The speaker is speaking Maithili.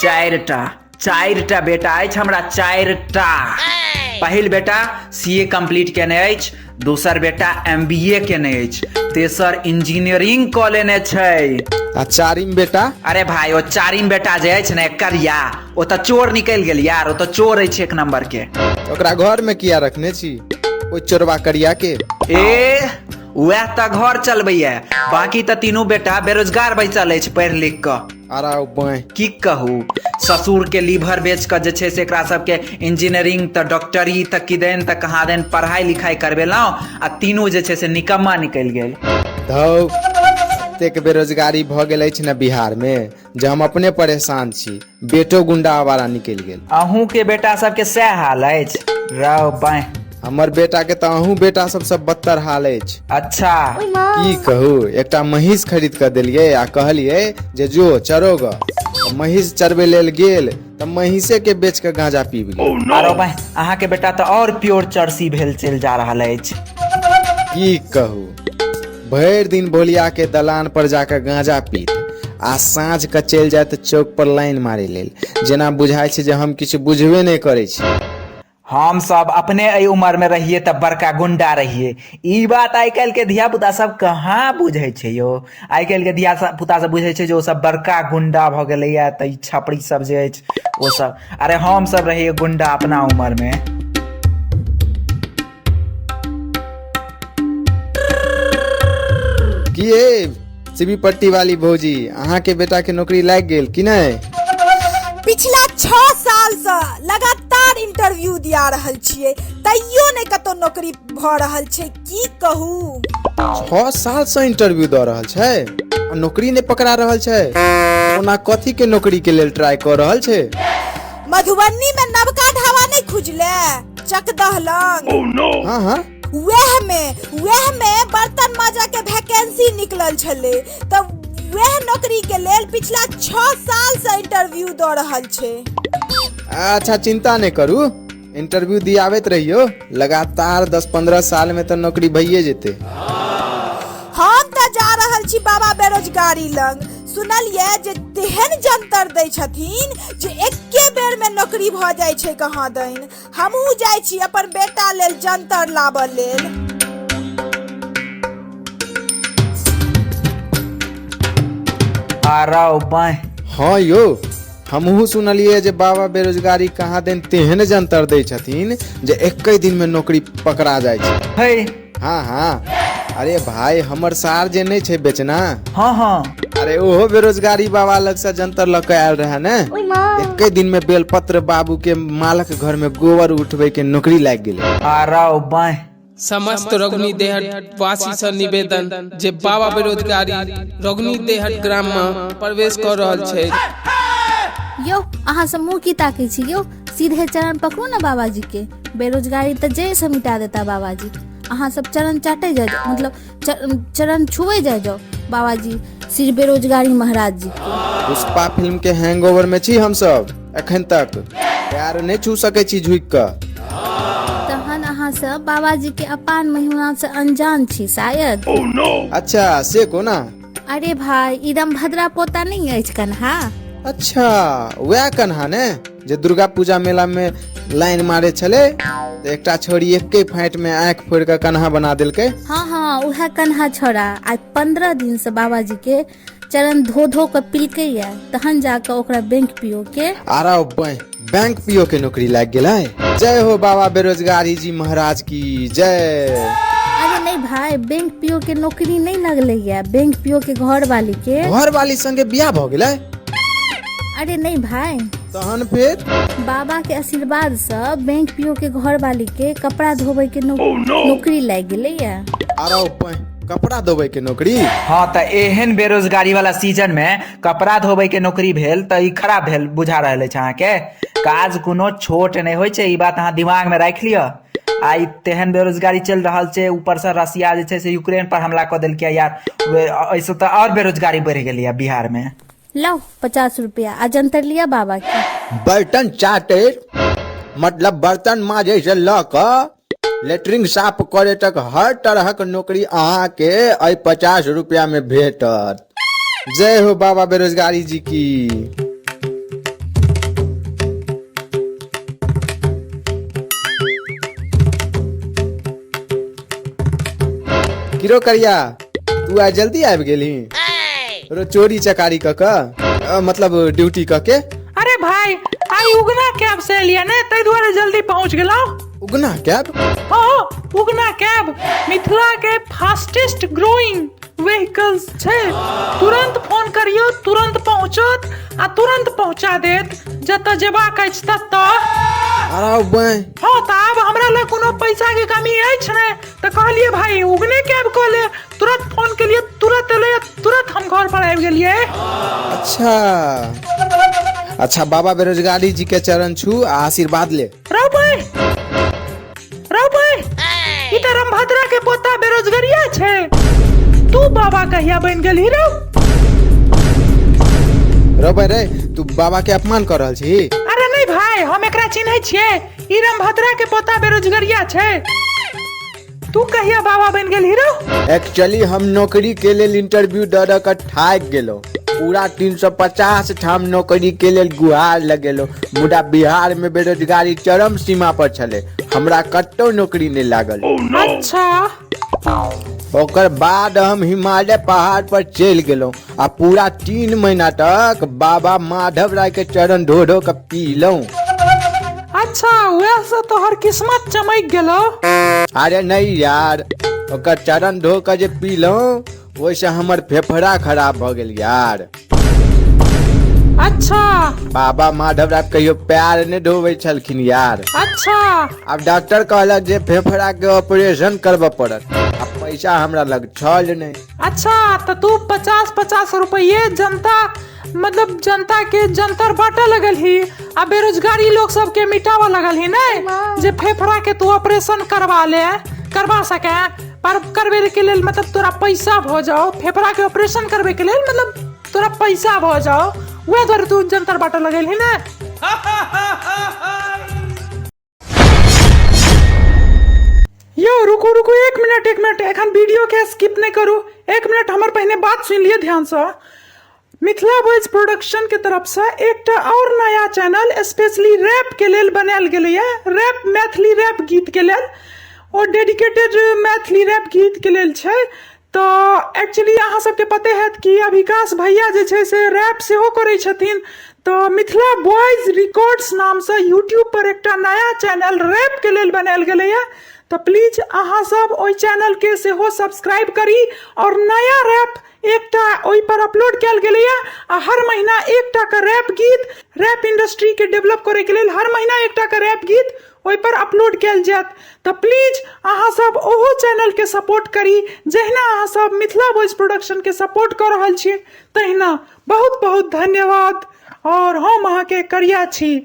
चारिटा चारिटा बेटा अछि हमरा, चारिटा। पहिल बेटा सी ए कम्प्लीट केने अछि, दोसर बेटा एम बी ए केने अछि, तेसर इंजीनियरिंग कऽ लेने छै। आ चारिम बेटा? अरे भाई, ओ चारिम बेटा जे अछि ने करिया, ओ तऽ चोर निकलि गेल यार, ओ तऽ चोर अछि एक नंबर के। ओकरा घर में किया रखने छी ओहि चोरबा करिया के? ए वएह तऽ घर चलबैया, बाकी तऽ तीनू बेटा बेरोजगार बैसल अछि पढ़ि लिख कऽ। आराउ बाँहि। की कहू, ससुर के लीवर बेच कऽ जे छै से एकरा सबके इंजीनियरिंग तऽ डॉक्टरी तऽ किदैन तऽ कहाँ देन पढ़ाई लिखाई करबेलहुँ आ तीनू जे छै से निकम्मा निकलि गेल। धौ, एतेक बेरोजगारी भऽ गेल अछि ने बिहार मे जे हम अपने परेशान छी, बेटो गुंडा आवारा निकलि गेल। अहूँ के बेटा सबके सएह हाल अछि? रौ बाँहि। हमर बेटा के तऽ अहूँ बेटा सबसँ बदतर हाल अछि। अच्छा। की कहू, एकटा महींस खरीद कऽ देलियै आ कहलियै जे जो चरो ग, महींस चरबै लेल गेल तऽ महींसे के बेच कऽ गांजा पीब गेल। आरो भाई, अहाँ के बेटा तऽ और प्योर चरसी भेल चलि जा रहल अछि। की कहू, भरि दिन भोलिया के दलान पर जाकऽ गांजा पीत आ साँझ कऽ चलि जायत चौक पर लाइन मारै लेल, जेना बुझाइ छै जे हम किछु बुझबे नहि करै छी। हम सब अपने एहि उम्र में रहिए तऽ बड़का गुंडा रहिए। ई बात आइ काल्हि के धिया पुता सब कहाँ बुझै छै यौ। आइ काल्हि के धिया पुता सब बुझै छै जे ओ सब बड़का गुंडा भऽ गेलैया, तऽ ई छपरी सब जे अछि ओ सब। अरे हम सब रहिए गुंडा अपना उम्र में। की हे सिबी पट्टी वाली भौजी, अहाँ के बेटा के नौकरी लागि गेल कि नहि? पिछला 6 साल से लगातार इंटरव्यू दिया रहल छियै, तैयो नहि कतौ नौकरी भऽ रहल छै, की कहू। 6 साल से इंटरव्यू दऽ रहल छै आ नौकरी नहि पकड़ा रहल छै? ओना कथी के नौकरी के लेल ट्राई कऽ रहल छै? मधुबनी में नवका ढाबा नहीं खुजले चकदह लंग? हाँ हाँ। वएह में बर्तन माजा के वैकेंसी निकलल छलै, तऽ वएह नौकरी के लेल पिछला 6 साल से इंटरव्यू दऽ रहल छै। अच्छा चिंता नहीं करू, इंटरव्यू दियाबैत रहियो, लगातार 10-15 साल में तऽ नौकरी भइए जेतै। हम तऽ जा रहल छी बाबा बेरोजगारी लंग, सुनलियै जे तेहन जंतर दै छथिन जे एके बेर में नौकरी भऽ जाइ छै कहाँ दैन। हमहूँ जाइ छी अपन बेटा लेल जंतर लाबऽ लेल। आरौ बाँहि। हाँ यौ, हमहूँ सुनलियै जे बाबा बेरोजगारी कहाँ दिन तेहन जंतर दै छथिन जे एके दिन में नौकरी पकड़ा जाइ छै। हे। हाँ हाँ, अरे भाई हमर सार जे नहीं छै बेचना, हाँ हाँ, अरे ओहो बेरोजगारी बाबा लग से जंतर लऽ के आयल रहे ने, एके दिन में बेलपत्र बाबू के मालक घर में गोबर उठबै के नौकरी लागि गेलै। आरौ बाँहि। समस्त रघुनी देहट वासी से निवेदन जे बाबा बेरोजगारी रघुनी देहट ग्राम में प्रवेश कर रहल छै। यौ अहाँ सब मुँह की ताकै छी यौ, सीधे चरण पकड़ू ने बाबाजी के, बेरोजगारी तऽ जड़ि से मिटा देता बाबाजी। अहाँ सब चरण चाटे जाय जाओ, मतलब चरण छुए जाय जाओ बाबाजी श्री बेरोजगारी महाराज जी के। पुष्पा फिल्म के हैंगओवर में छी हम सब एखन तक, पैर नहीं छू सकै छी झुकि कऽ। तहन अहाँ सब बाबाजी के अपान महिमा से अनजान छी शायद। अच्छा से कोना? अरे भाई, ई रामभद्रा पोता नहीं अछि कन्हा? अच्छा वएह कन्हा ने जे दुर्गा पूजा मेला में लाइन मारे छले तऽ एकटा छोरी एके फाँट में आँखि फोड़ि कऽ कन्हा बना देलकै। हाँ हाँ उएह कन्हा छोरा आइ 15 दिन से बाबाजी के चरण धो धो कऽ पिलकैया, तहन जाकऽ ओकरा बैंक पीओ के। आरा बैंक पीओ के नौकरी लागि गेलै। जय हो बाबा बेरोजगारी जी महाराज की जय। अरे नहीं भाई, बैंक पीओ के नौकरी नहीं लगलैया, बैंक पीओ के घर वाली के। घर वाली संगे बियाह भऽ गेलै? अरे नहीं भाई। तहन फिर? बाबा के आशीर्वाद से बैंक पीओ के घर वाली के कपड़ा धोबै के नौकरी लागि गेलैया। आरो कपड़ा धोबै के नौकरी? हाँ तऽ एहन बेरोजगारी वाला सीजन में कपड़ा धोबै के नौकरी भेल तऽ ई खराब भेल बुझा रहल अछि अहाँके। काज कोनो छोट नहि होइ छै, ई बात अहाँ दिमाग में राखि लिअ। आइ तेहन बेरोजगारी चलि रहल छै, ऊपर से रसिया जे छै से यूक्रेन पर हमला कऽ देलकै यार, एहिसँ तऽ आओर बेरोजगारी बढ़ि गेलैया बिहार में। लाओ 50 रुपया आ जंतर लिया बाबा के। बर्तन चाटे मतलब बर्तन माजे से लऽ कऽ लेटरिन साफ करे तक हर तरहक नौकरी अहाँ के एहि 50 रुपया में भेटत। जय हो बाबा बेरोजगारी जी की। किरो करिया, तू आइ जल्दी आबि गेलही रो चोरी चकारी कऽ कऽ, मतलब ड्यूटी कऽ के। अरे भाई, आइ उगना कैब से एलियै ने, ताहि दुआरे जल्दी पहुंच गेलहुँ। उगना कैब? हाँ, उगना कैब मिथिला के फास्टेस्ट ग्रोइंग व्हीकल्स छै। तुरंत फोन करियौ, तुरंत पहुंचत आ तुरंत पहुंचा देत जतऽ जेबाक अछि ततऽ। अरे बाय। हाँ, तऽ आब हमरा लग कोनो पैसा के कमी अछि नहि, तऽ कहलियै भाई उगने कैब कऽ ले। तुरंत फोन केलियै, तुरंत एलै, तुरंत हम घर पर आबि गेलियै। अच्छा अच्छा, बाबा बेरोजगारी जी के चरण छू आ आशीर्वाद ले। रौ भाई, रौ भाई, ई तऽ रामभद्रा के पोता बेरोजगारिया छै। तू बाबा कहिया बनि गेलही रौ? रौ भाई रे, तू बाबा के अपमान कर रहल छी? अरे नहीं भाई, हम एकरा चिन्है छियै, ई रामभद्रा के पोता बेरोजगारिया छै। तू कहिया बाबा बनि गेलही रौ? एक्चुअली हम नौकरी के लेल इंटरव्यू दऽ दऽ कऽ थाकि गेलहुँ। पूरा 350 ठाम नौकरी के लेल गुहार लगेलहुँ, मुदा बिहार में बेरोजगारी चरम सीमा पर छलै, हमरा कतौ नौकरी नहि लागल। अच्छा। ओकर बाद हम हिमालय पहाड़ पर चलि गेलहुँ आ पूरा 3 महीना तक बाबा माधव राय के चरण धो धो के पीलहुँ। अच्छा, वएह से तोहर किस्मत चमकि गेलौ। अरे नहीं यार, ओकर चरण धो के जे पीलहुँ ओहिसँ हमर फेफड़ा खराब भऽ गेल यार। अच्छा। बाबा माधव राय कहियो पैर नहि धोबै छलखिन यार। अच्छा। आब डॉक्टर कहलक जे फेफड़ा के ऑपरेशन करबऽ पड़त, आ पैसा हमरा लग छल नहि। अच्छा, तऽ तू 50-50 रुपये जनता, मतलब जनता के जंतर बांटऽ लगलही आ बेरोजगारी लोग सबके मिटाबऽ लगलही, नहि जे फेफड़ा के तू ऑपरेशन करवा ले, करवा सके, पर करबे के लेल मतलब तोरा पैसा भऽ जाओ, फेफड़ा के ऑपरेशन करबे के लेल मतलब तोरा पैसा भऽ जाओ, वएह दुआरे तू जंतर बांटऽ लगलही ने? यौ रुकू रुकू, एक मिनट एक मिनट, एखन वीडियो के स्किप नहि करू, एक मिनट हमर पहिने बात सुनि लिअ ध्यानसँ। मिथिला वॉइस प्रोडक्शन के तरफसँ एकटा और नया चैनल स्पेशली रैप के लेल बनायल गेलैए, रैप, मैथिली रैप गीत के लेल। ओ डेडिकेटेड मैथिली रैप गीत के लेल छै। तऽ एक्चुअली अहाँ सबके पते हैत कि अभिकाश भैया जे छै से रैप सेहो करै छथिन। तऽ मिथिला बॉयज रिकॉर्ड्स नामसँ यूट्यूब पर एकटा नया चैनल रैप के लेल बनायल गेलैए। तऽ प्लीज अहाँ सब ओहि चैनल के सेहो सब्सक्राइब करी और नया रैप एकटा ओहि पर अपलोड कयल गेलैए आ हर महीना एकटा के रैप गीत, रैप इंडस्ट्री के डेवलप करे के लेल हर महीना एकटा के रैप गीत ओहि पर अपलोड कयल जायत। तऽ प्लीज अहाँ सब ओहो चैनल के सपोर्ट करी, जहिना अहाँ सब मिथिला वॉइस प्रोडक्शन के सपोर्ट कऽ रहल छी तहिना। बहुत बहुत धन्यवाद। और हम अहाँके करिया छी।